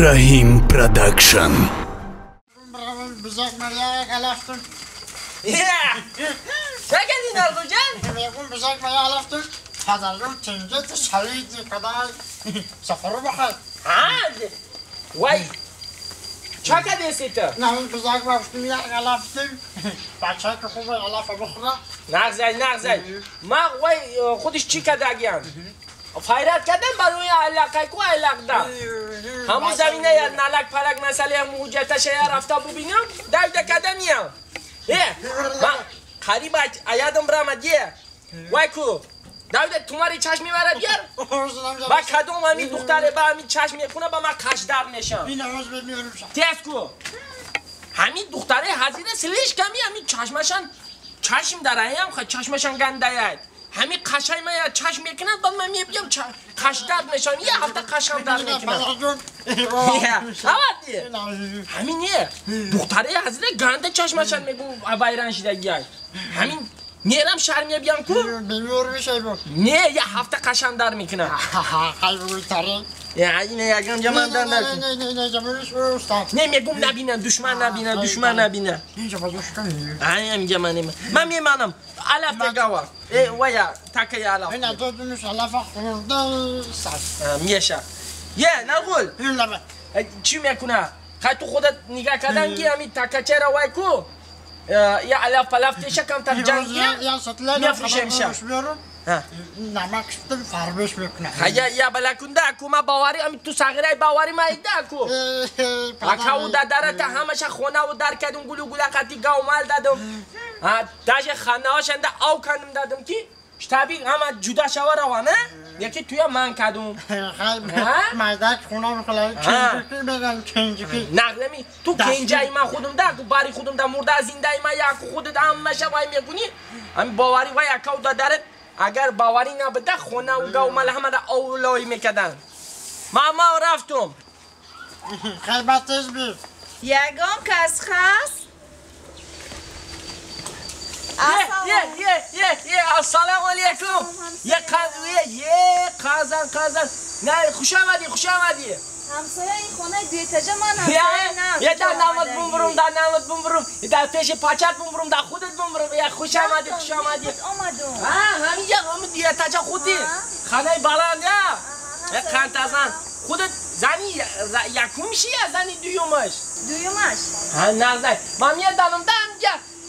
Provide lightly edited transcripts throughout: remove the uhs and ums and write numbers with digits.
Раҳим Продакшн. وای چه کردی تو؟ نه بزرگ گفتم یک علفتم بچه که خوب علف بخوره. نغزای نغزای ما وای خودش چی کرده اگیان؟ فایرات کردم برای علاقه کو علاق دا همون زمینه یا نلک پلک مسئله موجتش یا رفته ببینم دایده کردم یا ما قریب ایادم برامد یه وای کو داوید توماری چشم میبره بیار با کدوم همین دختره با همین چشم میخونه با من قش در میشم تیز کو همین دختره هزینه سلیش کمی همین چشمشان چشم داره هم خواهد چشمشان گنده اید همین قشای من چشم میکنند بعد من میبینم قش درد میشم یه هفته قشم درد میکنم همین یه دختره هزینه گنده چشمشان میگو ویران شده همین میرم شهر میبیام کو؟ بیمور میشه بو. نه یه هفته قشم در میکنم. خیلی یا اینه یکم جمع در نه نه نه نه نه میگم نبینم دشمن نبینه دشمن نبینه. اینجا بازش کنی. اینجا منم. من میمانم. علف تگاوا. ای ویا تکه علف. اینا دو دونش علف خورده سر. میشه. یه نرگل. چی میکنه؟ خیلی تو خودت نگاه کردن که همین تکه چرا وای کو؟ یا علف پلف تیشه کمتر جنگیه میفروشه میشه نمک شدم فربش میکنه یا یا بلکونده اکو ما باوری امی تو صغیره باوری ما ایده اکو اکو دادره تا همشه خونه و در کردم گلو گوله قطی گاو مال دادم داشه خانه هاشنده او کندم دادم که شتابی همه جدا شوه روانه یکی توی من کدوم مردک خونه میخواه کنجکی بگم کنجکی نقلمی تو کنجای من خودم ده تو باری خودم ده مرده زنده من یک خودت همشه وای میکنی هم باوری وای اکاو دادرت اگر باوری نبوده خونه و گاو مال همه را اولای میکردن ما رفتم خیلی باتش بی یگام کس خست یه یه یه یه السلام علیکم یه یه قازان قازان نه خوش آمدی خوش آمدی همسایه این خونه دیتجا من همسایه نه یه در نامت بمبرم در نامت بمبرم در پیش پاچت بمبرم در خودت بمبرم یه خوش آمدی خوش آمدی همین یه همین دیتجا خودی خانه بلند یا قنتازان خودت زنی یکم یا زنی دویمش دویمش ها نه نه من میدانم دم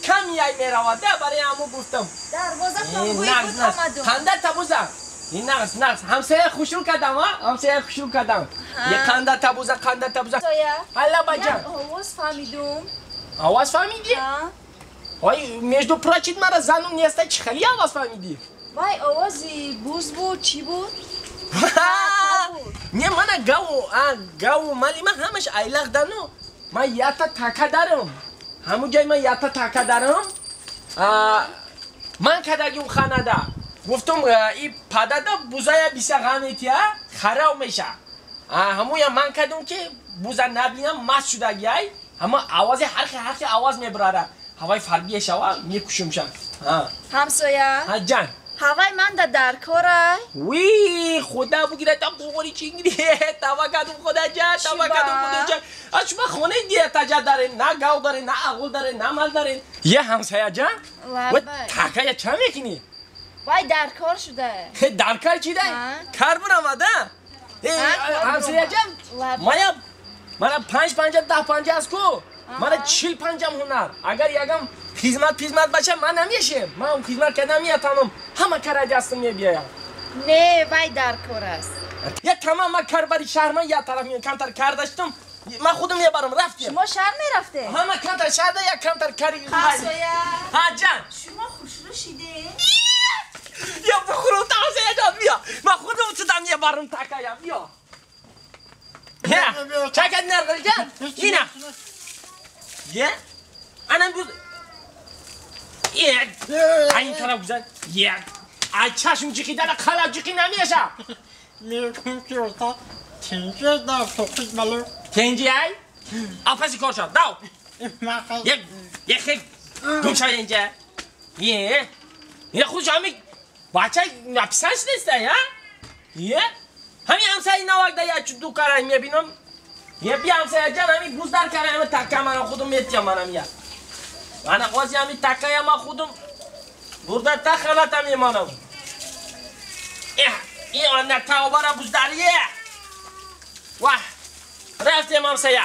کمی ای میرود برای همو گفتم دروازه تان بوی بود آمدم خنده تبوزه این نقص نقص همسایه خوشرو کردم ها همسایه خوشرو کردم یه خنده تبوزه خنده تبوزه هلا بجان آواز فهمیدم آواز فهمیدی؟ وای между прочим مرا زنم نیست چی خیلی آواز فهمیدی؟ وای آوازی بوز بود چی بود؟ نه من گاو گاو مالی من همش ایلق دانو من یه تا تاکا دارم همون جای من یه تا تاکا دارم من کدگیم خانه دا گفتم این پاده دا بوزای بیسه غمیتیه خراب میشه همون یا من کدوم که بوزا نبینم مست شده گیای همه آواز هرخی هرخی آواز میبراره هوای فربیه شوا میکشم شم همسایه ها جان هوای من در کاره وی خدا بگیره تا قوری چینگری توا کدوم خدا جان توا کدوم خدا جان از شما خونه دیگه تجا داره نه گاو داره نه اغول داره نه مال داره یه همسایه جان و تاکا چه میکنی وای در کار شده در کار چی ده کار برآمده همسایه جان مایا من 5 5 10 5 از کو من 45 هنر اگر یکم خدمت خدمت باشه من نمیشم من خدمت کردم میتونم همه کار دستم میبیایم نه وای در کار است یا تمام من کار بری شهر من یا طرف می کمتر کار داشتم من خودم میبرم رفتیم شما شهر میرفته همه کمتر شهر یا کمتر کاری همسایه ها جان شما خوشرو شیده یا بخورم همسایه جان بیا من خودم صدام میبرم تاکایا بیا یا چاکت نرگل جان اینا یه anam bu این طرف güzel یه چشم جیخی داره خلا جیخی نمیشه میگم که اوتا تنجه در توقید ملو تنجه ای؟ آفسی کار شد داو یه خیلی گم شد اینجا یه یه خودش همی بچه نپسنش نیسته ها؟ یه همین همسایه نواک ده یا چون دو کاره میبینم یه بیا همسایه جان همین بوز در کره همه تکه من خودم میتیم منم یه من قاضی همین تکه ما خودم برده تا خانه میمانم. این آن تاوبارا بوز داریه. واه رفتیم همسایه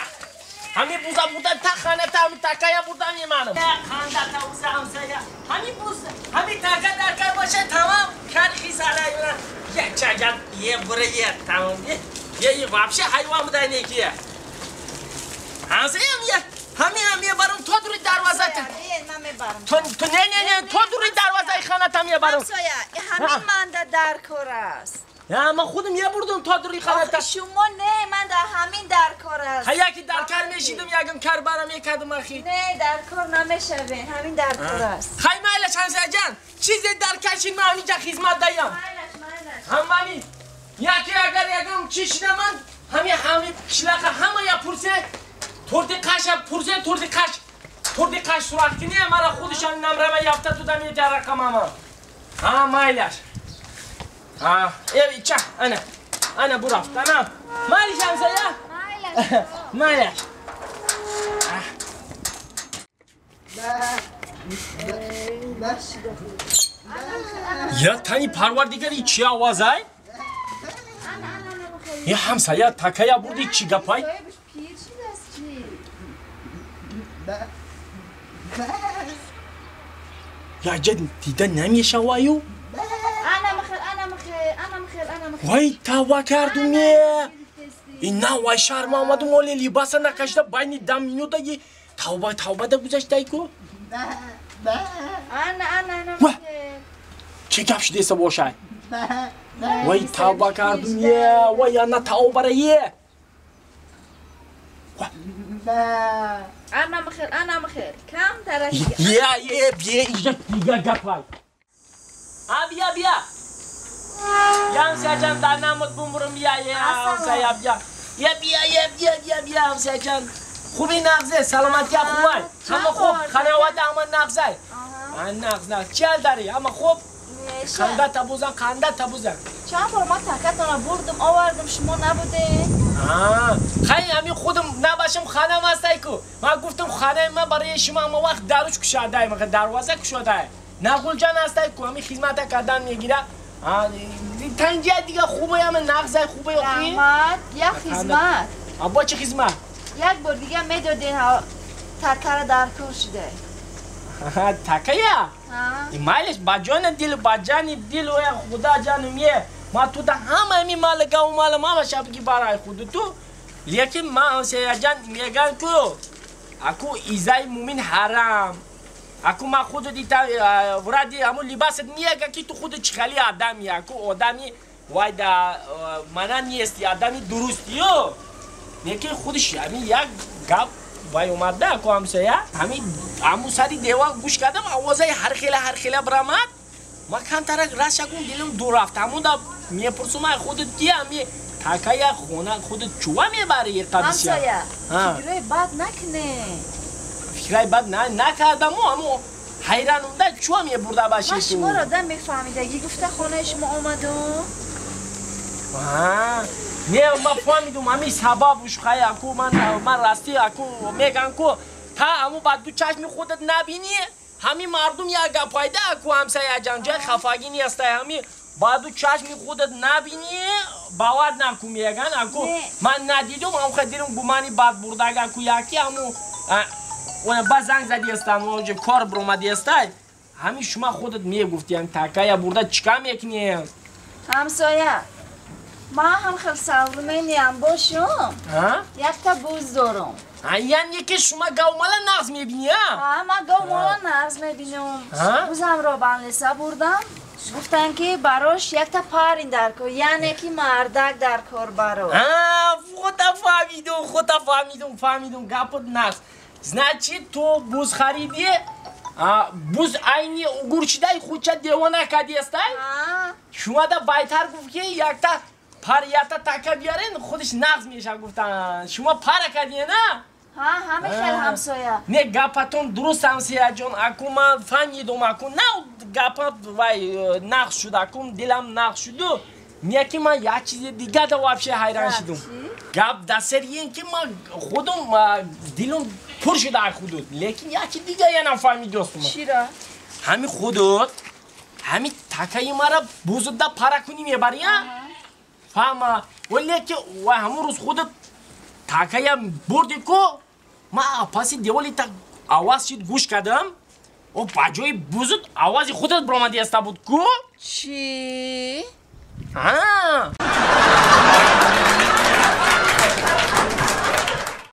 همین بوزا برده تا خانه تا همین تکه برده میمانم. خانه تا بوزا همسایه همین بوز همین تکه در کار باشه تمام کار خیس علیه یه چگل یه بره یه تمام یه вообще حیوان بوده نیکیه. همسایه یه همین هم میبرم تو دوری دروازه من میبرم تو نه نه نه تو دوری دروازه خانه تا میبرم. همسایه همین من در کار است. نه من خودم یه بردم تا دوری خانه تا شما نه من در همین در کار است. یکی در کار میشیدم یکم کار برام میکردم اخی. نه در کار نمیشوین همین در کار است. خیلی مایلش همسایه جان چیزی در کشین من همینجا خدمت دایم. مایلش مایلش همانی یکی اگر یکم چیش من همین همین کشلاخ همه یا پرسه تردی قش پرسه تردی قش تردی قش سراغ کنی مرا خودشان نمرمه یافته تو دم یه رقم اما ها مایلش ها ای چه انا انا برفت تمام مایلش همسایه مایلش مایلش. یا تنی پروردگاری چی آوازای؟ یه همسایه تکایا بردی چی گپای؟ یا جد دیده نمیشه وایو؟ انا مخل انا مخل انا مخل انا مخل وای تاوا کردم یه این نه وای شرم آمدم ولی لباس نکشده بین 10 минута یه توبه توبه ده گذشته کو؟ انا انا انا مخل چه گپ شده ایسا باشای؟ وای توبه کردم یه وای انا توبه را یه انا مخل انا مخل کم ترش یه یه بیا اینجا دیگه گپای ها بیا بیا یا همسایه جان در نامت بمبرم بیا یه همسایه بیا یه بیا یه بیا بیا بیا همسایه جان خوبی نغزه سلامتی خوبه همه خوب خانواده همه نغزه نغز نغز چی حال داری همه خوب خنده تبوزن خنده تبوزن. چند بار ما تکتان بردم آوردم شما نبودین. خیلی همین خودم نباشم خانه هستای کو من گفتم خانه من برای شما اما وقت دروش کشاده مگه دروازه کشاده نقل جان هستای کو همین خدمت کردن میگیره تنجه دیگه خوبه همه نغزه خوبه. رحمت یک خدمت با چه خدمت؟ یک بار دیگه میدادین تکه در کار شده. تکه مایلش با جان دل با جان دل و خدا جانم یه ما تو ده همه همین مال گاو مال ما باشه بگی برای خود تو لیکن ما همسایه جان میگن کو اکو ایزای مومن حرام اکو ما خود دیتا ورادی همون لباست میگه که تو خود چخالی آدمی اکو آدمی وای دا منا نیستی آدمی درستی و لیکن خودش همین یک گپ وای اومده اکو همسایه همین همون سری دیوار گوش کردم آوازای هر خیله هر خیله برآمد ما کمتر راست شکم دلم دور رفت همون دا میپرسم خودت کی همی تکای خونه خودت چوه میبری یه قبیسیا همسایه فکرای بد نکنه فکرای بد نه نکردم و همون حیرانم ده چوه میبرده باشی من شما را ده میفهمیدگی گفته خونه شما آمدم نه ما فهمیدم همین سببش خیلی اکو من راستی اکو میگن کو تا همون بعد دو چشم خودت نبینی همین مردم یک گپایده اکو همسایه جان جای خفگی نیست همین بعد دو چشم خودت نبینی باور نکو میگن اکو من ندیدم هم خیلی دیدم گمانی بد برده اکو یکی همون اون با زنگ زدی استم اونجا کار برآمدی است همین شما خودت میگفتی هم تکای برده چیکار میکنی همسایه ما هم خیلی سالمینیم باشم یک تا بوز دارم. یعنی که شما گاومالا نغز میبینی ها؟ من گاومالا نغز میبینم. بوزم را بنلیسا بردم گفتن که براش یک تا پرین در کار یعنی که مردک در کار براش. خودتا فهمیدم خودتا فهمیدم فهمیدم گپت نغز. значит تو بوز خریدی بوز عینی اوگورچیده خودچه دیوانه کردی استای؟ شما دا بایتر گفت که یک تا پر یه تا تکه بیارین خودش نغز میشه گفتن شما پر کردی نه؟ ها همه خیلی همسایه نه گپتون درست همسایه جان اکو من فهمیدم اکو نه گپت وای نغز شد اکو دلم نغز شد نه که من یه چیز دیگه دا вообще حیران شدم. Гап дар сари ин ки ман худум дилум пур шуда аз худут, лекин яки дига я нафаҳмид дӯстума. Чира? Ҳами худут, ҳами такаи мара бузуда пара кунӣ мебарӣ, а? Фаҳма. Валеки ва ҳамун рӯз худут такая бурди ку, ман паси деволи так аваз шид, гӯш кардам, о ба ҷои бузут авази худат баромадиаста буд ку. Чӣ? А.